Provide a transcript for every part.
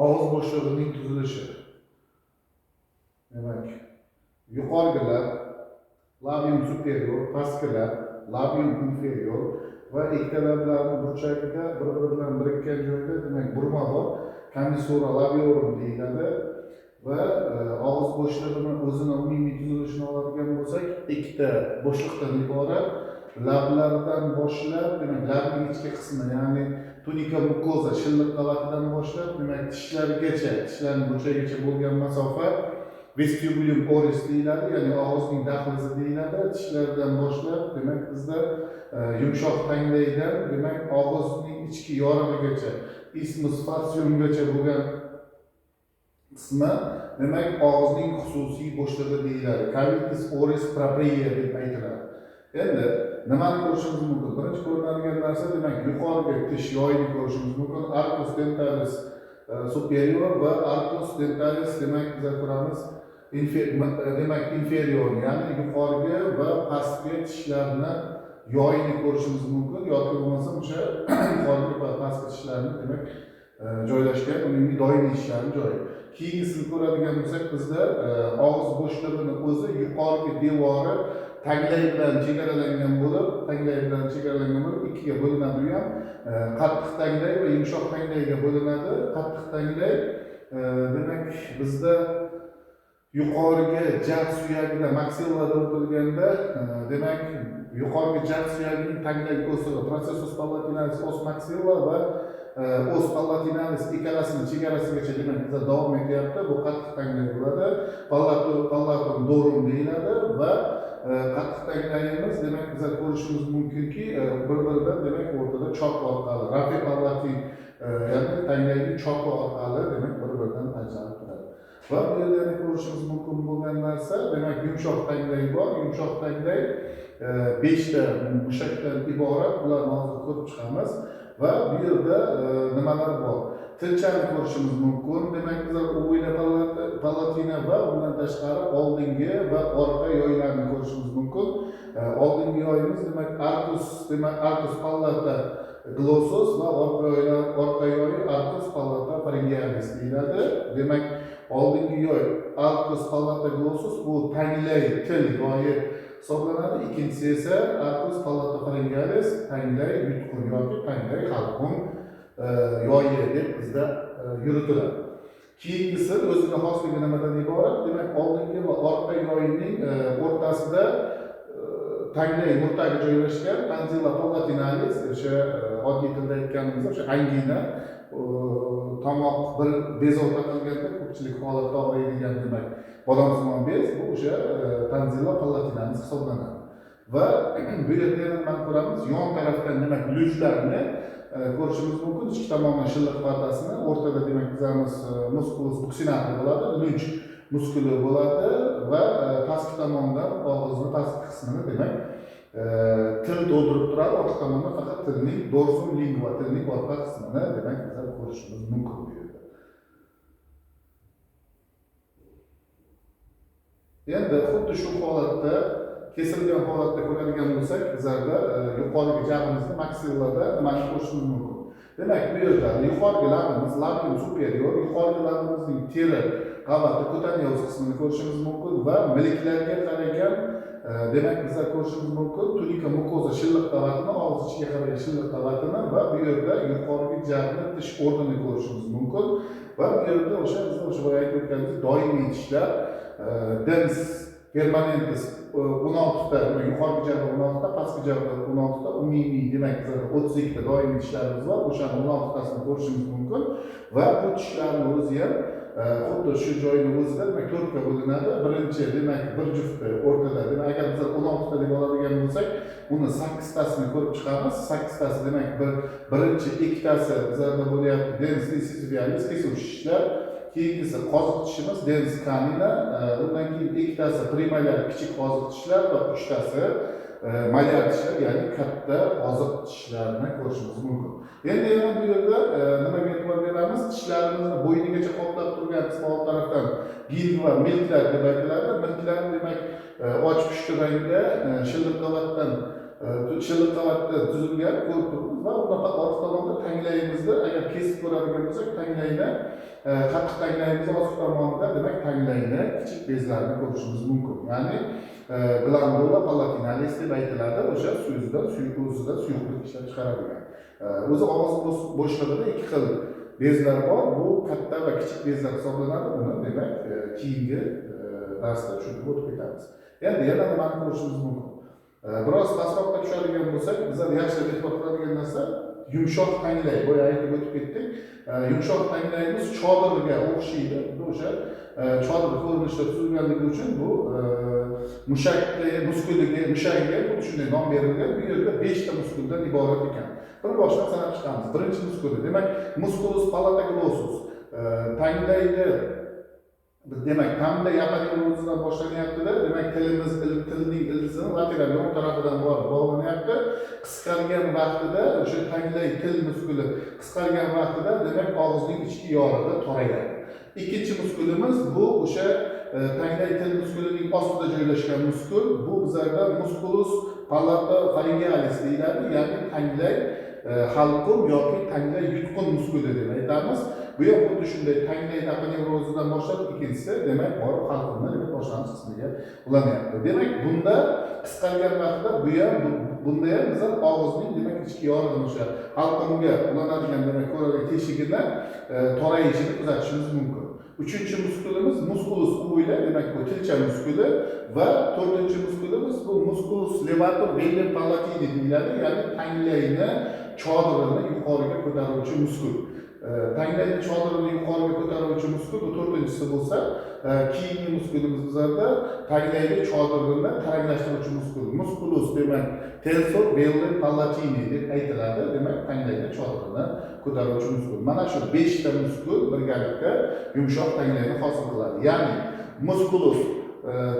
Og'iz bo'shlig'ining tuzilishi. Demak, yuqorgi lab labium superior, pastki lab labium inferior va ikkita lablarning burchagida bir-biri bilan birikkan joyda, demak, burma bor, commissura labiorum deyiladi. Va og'iz bo'shlig'ini o'zini umumiy tuzilishini oladigan bo'lsak, ikkita bo'shliqdan iborat. Lablardan boshlab, demak, labning ichki qismi, ya'ni tunika mukoza shilliq qavatidan boshlab, demak, tishlargacha, tishlarning burchagigacha bo'lgan masofa vestibulium oris deyiladi, ya'ni og'izning dahlizi deyiladi. Tishlardan boshlab, demak, bizda yumshoq tanglaydan, demak, og'izning ichki yorig'igacha, ismus faciumgacha bo'lgan qismi, demak, og'izning xususiy bo'shlig'i deyiladi. Cavitas oris propria deb aytiladi. Endi nimani ko'rishimiz mumkin? Birinchi ko'rinadigan narsa, demak, yuqorgi tish yoyini ko'rishimiz mumkin. Arcus dentalis superior va arcus dentalis, demak, biz ko'ramiz demak, inferior, ya'ni yuqorgi va pastki tishlarni yoyini ko'rishimiz mumkin yoki bo'lmasa o'sha yuqorgi va pastki tishlarni, demak, joylashgan umumiy doimiy tishlarni joyi. Keyingisini ko'radigan bo'lsak, bizda og'iz bo'shlig'ini o'zi yuqorgi devori tanglay bilan chegaralangan bo'lib, ikkiga bo'linadi. U ham qattiq tanglay va yumshoq tanglayga bo'linadi. Qattiq tanglay, demak, bizda yuqorgi jag' suyagida maksillada o'tilganda, demak, yuqorgi jag' suyagining tanglay o'sig'i processus palatinalis os maxilla va os palatinalis ikkalasini chegarasigacha, demak, bizda davom etyapti. Bu qattiq tanglay bo'ladi. Palatum dorum deyiladi va qattiq tanglayimiz, demak, biz ko'rishimiz mumkinki, bir-biridan, demak, o'rtada chok orqali, rafe palatin, ya'ni tanglayning choki orqali, demak, bir-biridan ajralib turadi. Va bu yerda yana ko'rishimiz mumkin bo'lgan narsa, demak, yumshoq tanglay bor. Yumshoq tanglay 5 ta mushakdan iborat. Bularni hozir ko'rib chiqamiz. Va bu yerda nimalar bor? Tilchani ko'rishimiz mumkin. Demak, bizlar uvula palatina va undan tashqari oldingi va orqa yoylarni ko'rishimiz mumkin. Oldingi yoyimiz, demak, arcus, demak, arcus palata glossus va orqa yoyi arcus palata pharyngealis deyiladi. Demak, oldingi yoy arcus palata glossus bu tanglay til yoyi hisoblanadi. Ikkinchisi esa arcus palata pharyngealis tanglay yutqun yoki tanglay halqum yoyi deb bizda yuritiladi. Keyingisi o'ziga xosligi nimadan iborat? Demak, oldingi va orqa yoyining o'rtasida tanglay murtagi joylashgan tonsilla palatinalis, o'sha oddiy tilda aytganimizda o'sha angina, tomoq bir bezovta qilganda ko'pchilik holatda og'riydigan, demak, bodomsimon bez, bu o'sha tonsilla palatinalis hisoblanadi. Va bu yerda yana nimani ko'ramiz? Yon tarafdan, demak, lujlarni ko'rishimiz mumkin. Ichki tomondan shilliq pardasini, o'rtada, demak, bizamiz musculus buccinator bo'ladi, luj muskuli bo'ladi va pastki tomondan og'izni pastki qismini, demak, til to'ldirib turadi. Orqa tomondan faqat tilning dorsum lingua, tilning orqa qismini, demak, bizlar ko'rishimiz mumkin bu yerda. Endi xuddi shu holatda, kesilgan holatda ko'radigan bo'lsak, bizlarda yuqorgi jag'imizni maksillada nimani ko'rishimiz mumkin? Demak, bu yerda yuqorgi labimiz labium superior, yuqorgi labimizning teri qavati cutaneous qismini ko'rishimiz mumkin va milklarga qaragan, demak, bizlar ko'rishimiz mumkin tunika mukoza shilliq qavatini, og'iz ichiga qaragan shilliq qavatini va bu yerda yuqorgi jag'ni tish o'rnini ko'rishimiz mumkin. Va bu yerda o'sha bizlar o'sha boya aytib o'tganimizdek doimiy tishlar, dens permanentes 16 ta, demak, yuqorgi jag'da 16 ta, pastki jag'da 16 ta, umumiy, demak, bizlarda 32 ta doimiy tishlarimiz bor, o'shani 16 tasini ko'rishimiz mumkin. Va bu tishlarni o'zi ham xuddi shu joyni o'zida, demak, 4 ga bo'linadi. Birinchi, demak, bir jufti o'rtada, demak, agar bizlar 16 ta deb oladigan bo'lsak, uni 8 tasini ko'rib chiqamiz. 8 tasi, demak, birinchi ikkitasi bizlarda bo'lyapti dens incisivalis, kesuvchi tishlar. Keyingisi qoziq tishimiz dens canina, undan keyin ikkitasi primolar kichik qoziq tishlar va 3 tasi molar tishlar, ya'ni katta qoziq tishlarni ko'rishimiz mumkin. Endi yana bu yerda nimaga e'tibor beramiz? Tishlarimizni bo'ynigacha qoplab turgan qismi old tarafdan gingva milklar deb aytiladi. Milklar, demak, och pushti rangda shilliq qavatdan tuzilgan ko'rib turibmiz va undan orqa tomonda tanglayimizda agar kesib ko'radigan bo'lsak, tanglayni qattiq tanglayimiz ostki tomonida demak tanglayni kichik bezlarini ko'rishimiz mumkin. Ya'ni glandula palatinalis deb aytiladi, o'sha o'zidan suyuqlik ishlab chiqaradigan. O'zi og'iz bo'shlig'ida ikki xil bezlar bor. Bu katta va kichik bezlar hisoblanadi. Uni demak keyingi darsda tushunib o'tib ketamiz. Endi yana nimani ko'rishimiz mumkin? Biroz pastroqqa tushadigan bo'lsak, bizlar yaxshilab e'tibor qiladigan narsa yumshoq tanglay. Boya aytib o'tib ketdik. Yumshoq tanglayimiz chodirga o'xshaydi. O'sha chodir ko'rinishida tuzilganligi uchun bu mushakka, muskuliga, mushagiga xuddi shunday nom berilgan. Bu yerda 5 ta muskuldan iborat ekan. Bir boshdan sanab chiqamiz. Birinchi muskuli, demak, musculus palatoglossus. Tanglayni demak, tanglay aponevrozidan boshlanyapti-da, demak, tilimiz tilning ildizini lateral yon tarafidan borib bog'lanyapti. Qisqargan vaqtida o'sha tanglay til muskuli qisqargan vaqtida demak og'izning ichki yorig'i torayadi. Ikkinchi muskulimiz bu o'sha tanglay til muskulining ostida joylashgan muskul. Bu bizlarda musculus palatofaringealis deyiladi, ya'ni tanglay halqum yoki tanglay yutqun muskuli deb aytamiz. Bu ham xuddi shunday tanglay aponevrozidan boshlab ikkinchisi demak borib halqumni demak boshlang'ich qismiga ulanyapti. Demak, bunda qisqargan vaqtda bu ham bunda ham bizlar og'izning demak ichki yorig'ini o'sha halqumga ulanadigan demak ko'radigan teshigini torayishini kuzatishimiz mumkin. Uchinchi muskulimiz musculus uvula, demak bu tilcha muskuli va to'rtinchi muskulimiz bu musculus levator vellum palatini deyiladi, ya'ni tanglayni chodirini yuqoriga ko'taruvchi muskul. Tanglayni chodirini yuqoriga ko'taruvchi muskul bu to'rtinchisi bo'lsa, keyingi muskulimiz bizlarda tanglayni chodirini taranglashtiruvchi muskul. Musculus demak tensor vellum palatini deb aytiladi, demak tanglayni chodirini ko'taruvchi muskul. Mana shu 5 ta muskul birgalikda yumshoq tanglayni hosil qiladi. Ya'ni musculus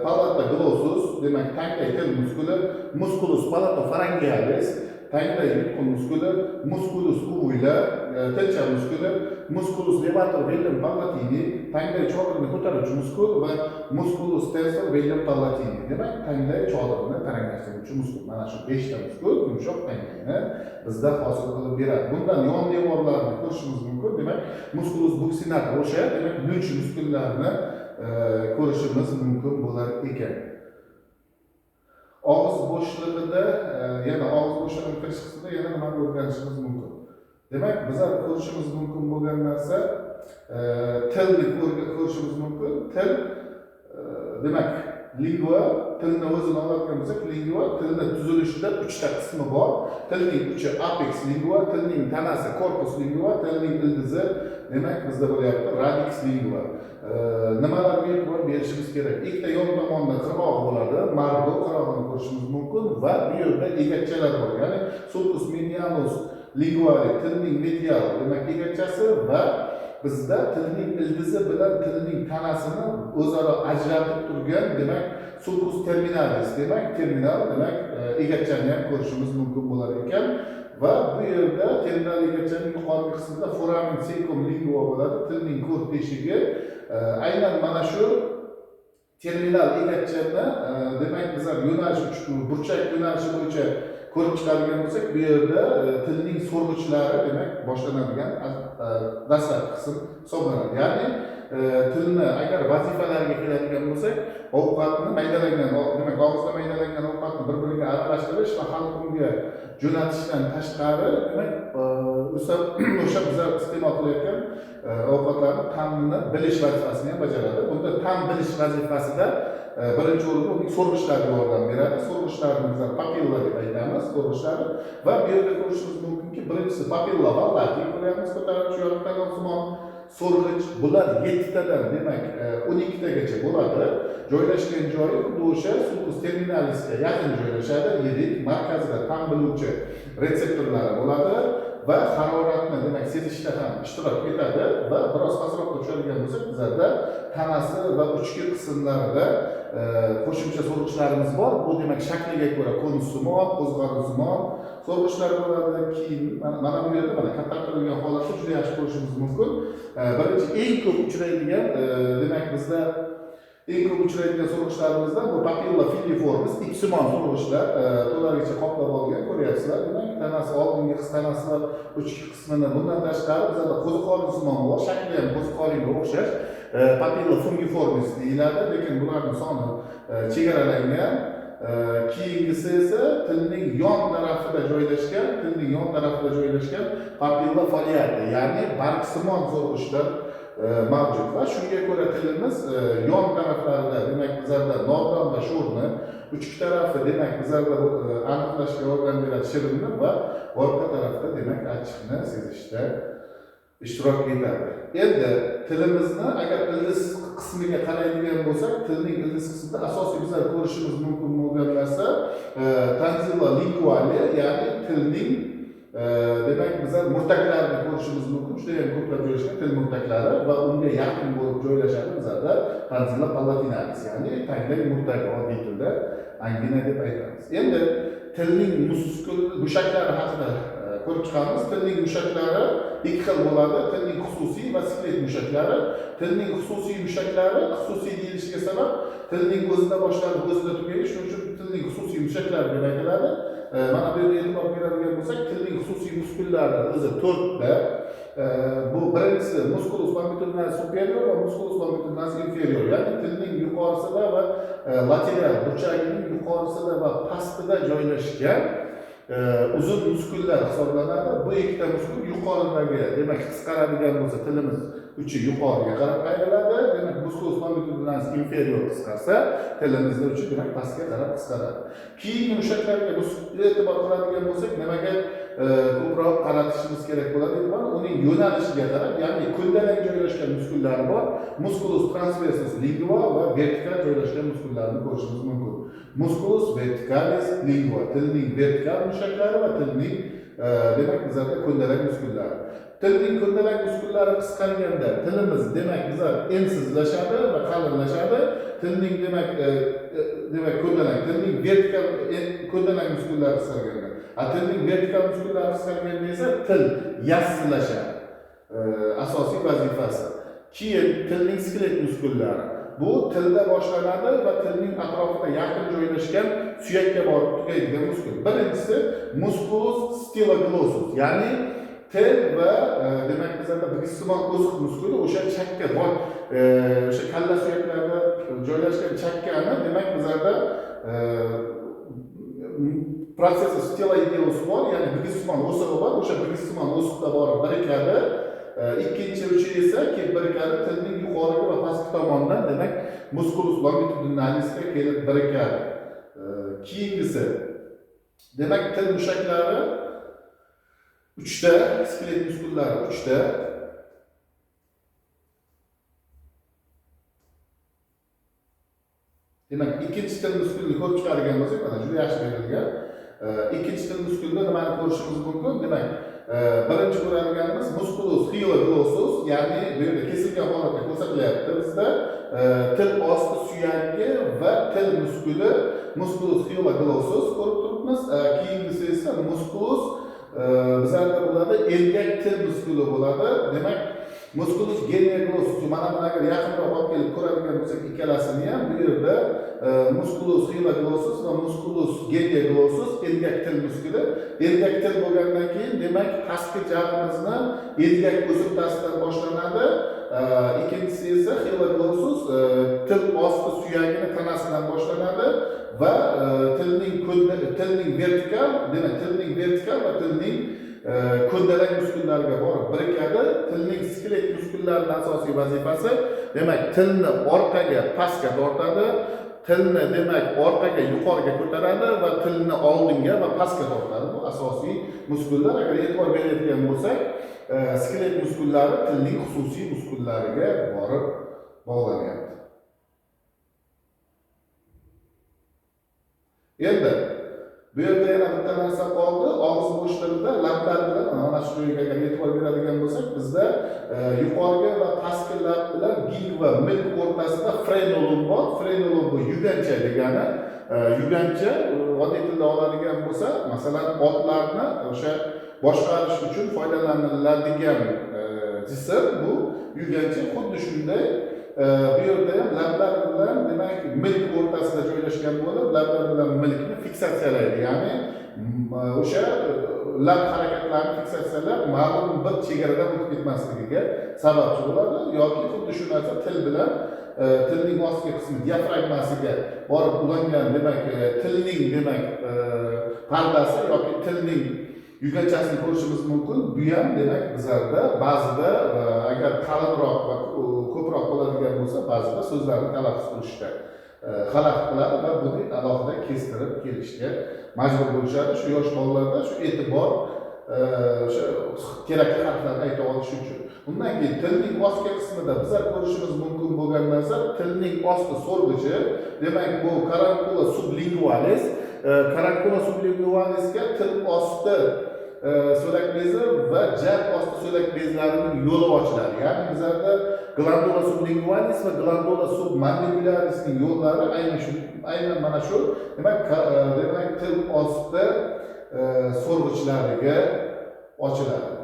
palatoglossus, demak tanglay til muskuli, musculus palatofaringealis, tanglay yutqun muskuli, musculus uvula, tilcha muskuli, musculus levator vellum palatini, tanglay chodirini ko'taruvchi muskul va musculus tensor vellum palatini, demak tanglay chodirini taranglashtiruvchi muskul. Mana shu 5 ta muskul yumshoq tanglayni bizda hosil qilib beradi. Bundan yon devorlarini ko'rishimiz mumkin. Demak, musculus buccinator o'sha demak lunch muskullarini ko'rishimiz mumkin bo'lar ekan. Og'iz bo'shlig'ida yana og'iz bo'shlig'ining kirish qismida yana nimani o'rganishimiz mumkin? Demak, bizlar ko'rishimiz mumkin bo'lgan narsa tilni ko'rishimiz mumkin. Til demak lingua, tilni o'zini oladigan bo'lsak, lingua tilni tuzilishida 3 ta qismi bor. Tilning uchi apex lingua, tilning tanasi corpus lingua, tilning ildizi demak bizda bo'lyapti radix lingua. Nimalarga e'tibor berishimiz kerak? Ikkita yon tomonda qirg'oq bo'ladi, margo qirg'og'ini ko'rishimiz mumkin va bu yerda egatchalar bor. Ya'ni sulcus medianus linguali tilning medial demak egatchasi va bizda tilning ildizi bilan tilning tanasini o'zaro ajratib turgan demak sulcus terminalis, demak terminal demak egatchani ham ko'rishimiz mumkin bo'lar ekan. Va bu yerda terminal egatchaning yuqorgi qismida foramen cecum lingua bo'ladi, tilning ko'r teshigi. Aynan mana shu terminal egatchani demak bizlar yo'nalish burchak yo'nalishi bo'yicha ko'rib chiqadigan bo'lsak, bu yerda tilning so'rg'ichlari demak boshlanadigan dastlabki qism hisoblanadi. Ya'ni tilni agar vazifalariga keladigan bo'lsak, ovqatni maydalangan, demak og'izda maydalangan ovqatni bir-biriga aralashtirish va halqumga jo'natishdan tashqari, demak o'sha bizlar iste'mol qilayotgan ovqatlarni ta'mini bilish vazifasini ham bajaradi. Bunda ta'm bilish vazifasida birinchi o'rinda uning so'rg'ichlari yordam beradi. So'rg'ichlarini bizlar papilla deb aytamiz, so'rg'ichlari. Va bu yerda ko'rishimiz mumkinki, birinchisi papilla vallati ko'ryapmiz, ko'taruvchi yoritag'onsimon so'rg'ich. Bular 7 tadan demak 12 tagacha bo'ladi. Joylashgan joyi xuddi o'sha sulcus terminalisga yaqin joylashadi. Yirik markazida ta'm biluvchi retseptorlari bo'ladi va haroratni demak sezishda ham ishtirok etadi. Va biroz pastroqqa tushadigan bo'lsak, bizlarda tanasi va uchki qismlarida qo'shimcha so'rg'ichlarimiz bor. Bu demak shakliga ko'ra konussimon, qo'zg'olonsimon so'rg'ichlar bo'ladi. Keyin mana bu yerda mana kattaltirilgan holatda juda yaxshi ko'rishimiz mumkin. Birinchi eng ko'p uchraydigan demak bizda Eng ko'p uchraydigan so'rg'ichlarimizdan bu papilla filiformis, ipsimon so'rg'ichlar, to'laligicha qoplab olgan, ko'ryapsizlar. Demak, tanasi oldingi tanasi va uchki qismini, bundan tashqari bizada qo'ziqorinsimon bor, shakli ham qo'ziqoringa o'xshash, papilla fungiformis deyiladi, lekin bularning soni chegaralangan. Keyingisi esa tilning yon tarafida joylashgan, papilla foliata, ya'ni bargsimon so'rg'ichlar mavjud va shunga ko'ra tilimiz yon taraflarida, demak bizlarda nordon va sho'rni, uchki tarafi demak bizlarda aniqlashga yordam beradi shirinni va orqa tarafda demak achchiqni sezishda ishtirok etadi. Endi tilimizni agar ildiz qismiga qaraydigan bo'lsak, tilning ildiz qismida asosiy bizlar ko'rishimiz mumkin bo'lgan narsa tanzila linguali, ya'ni tilning demak bizlar murtaklarini ko'rishimiz mumkin. Juda ham ko'plab joylashgan til murtaklari va unga yaqin bo'lib joylashadi bizlarda tanzila palatinalis, ya'ni tanglay murtagi, oddiy tilda angina deb aytamiz. Endi tilning muskul mushaklari haqida ko'rib chiqamiz. Tilning mushaklari ikki xil bo'ladi: tilning xususiy va skelet mushaklari. Tilning xususiy mushaklari xususiy deyilishiga sabab tilning o'zida boshlanib o'zida tugaydi, shuning uchun tilning xususiy mushaklari deb aytiladi. Mana bu yerda e'tibor beradigan bo'lsak, tilning xususiy muskullari o'zi to'rtta. Bu birinchisi musculus longitudinalis superior va musculus longitudinalis inferior, ya'ni tilning yuqorisida va lateral burchagining yuqorisida va pastida joylashgan uzun muskullar hisoblanadi. Bu ikkita muskul yuqoridagi, demak qisqaradigan bo'lsa tilimiz uchi yuqoriga qarab qayriladi. Demak musculus longitudinalis inferior qisqarsa, tilimizni uchi demak pastga qarab qisqaradi. Keyingi mushaklarga e'tibor qiladigan bo'lsak, nimaga ko'proq qaratishimiz kerak bo'ladi? E'tibor uning yo'nalishiga qarab, ya'ni ko'ndalang joylashgan muskullari bor. Musculus transversus lingua va vertikal joylashgan muskullarni ko'rishimiz mumkin. Musculus verticalis lingua, tilning vertikal mushaklari va tilning demak bizlarda ko'ndalang muskullari. Tilning ko'ndalang muskullari qisqarganda tilimiz demak bizlar ensizlashadi va qalinlashadi. Tilning demak ko'ndalang, tilning vertikal ko'ndalang muskullari qisqarganda, tilning vertikal muskullari qisqarganda esa til yassilashadi. Asosiy vazifasi. Keyin tilning skelet muskullari. Bu tilda boshlanadi va tilning atrofida yaqin joylashgan suyakka borib tugaydigan muskul. Birinchisi musculus styloglossus, ya'ni til va demak bizlarda bigisimon o'siq muskuli, o'sha chakka bor, o'sha kalla suyaklarida joylashgan chakkani demak bizlarda protsessi styloideus bor, ya'ni bigisimon o'sig'i bor, o'sha bigisimon o'siqda borib birikadi. Ikkinchi uchi esa kelib birikadi tilning yuqorigi va pastki tomonidan, demak musculus longitudinalisga kelib birikadi. Keyingisi demak til mushaklari uchta, skelet muskullari uchta. Demak ikkinchi til muskulini ko'rib chiqadigan bo'lsak, mana juda yaxshi berilgan. Ikkinchi til muskulida nimani ko'rishimiz mumkin? Demak birinchi ko'radiganimiz musculus hyoglossus, ya'ni bu yerda kesilgan holatda ko'rsatilyapti bizda. Til osti suyagi va til muskuli musculus hyoglossus ko'rib turibmiz. Keyingisi esa musculus bizlarda bo'ladi erkak til muskuli bo'ladi. Demak musculus genioglossus, mana buni agar yaqinroq olib kelib ko'radigan bo'lsak ikkalasini ham, bu yerda musculus hyoglossus va musculus genioglossus erkak til muskuli. Erkak til bo'lgandan keyin demak pastki jag'imizni erkak o'simtasidan boshlanadi. Ikkinchisi esa hyoglossus til osti suyagini tanasidan boshlanadi va tilning vertikal, demak tilning vertikal va tilning ko'ndalang muskullariga borib birikadi. Tilning skelet muskullarining asosiy vazifasi demak tilni orqaga pastga tortadi, tilni demak orqaga yuqoriga ko'taradi va tilni oldinga va pastga tortadi. Bu asosiy muskullar. Agar e'tibor beradigan bo'lsak, skelet muskullari tilning xususiy muskullariga borib bog'lanyapti. Endi bu yerda yana bitta narsa qoldi. Og'iz bo'shlig'ida lablar bilan mana shu joyga agar e'tibor beradigan bo'lsak, bizda yuqorgi va pastki lab bilan gingva milk o'rtasida frenulum bor. Frenulum bu yugancha degani. Yugancha oddiy tilda oladigan bo'lsa, masalan, otlarni o'sha boshqarish uchun foydalaniladigan jism bu yugancha. Xuddi shunday Bu yerda ham lablar bilan, demak, milk o'rtasida joylashgan bo'lib, lablar bilan milkni fiksatsiyalaydi, ya'ni o'sha lab harakatlarini fiksatsiyalab, ma'lum bir chegaradan o'tib ketmasligiga sababchi bo'ladi. Yoki xuddi shu narsa til bilan tilning ostki qismi, diafragmasiga borib ulangan, demak, tilning, demak, pardasi yoki tilning yuganchasini ko'rishimiz mumkin. Bu ham, demak, bizlarda ba'zida, agar qalinroq va ko'proq bo'ladigan bo'lsa, ba'zida so'zlarni talaffuz qilishda xalaqit qiladi va buni alohida kestirib kelishga majbur bo'lishadi shu yosh bolalarda, shu e'tibor, o'sha kerakli harflarni ayta olish uchun. Undan keyin tilning ostki qismida bizlar ko'rishimiz mumkin bo'lgan narsa tilning osti so'rg'ichi, demak, bu caruncula sublingualis. Caruncula sublingualisga til osti so'lak bezi va jag' osti so'lak bezlarining yo'li ochiladi, ya'ni bizlarda glandula sublingualis va glandula submandibularisning yo'llari aynan shu, aynan mana shu, demak, til osti so'rg'ichlariga ochiladi.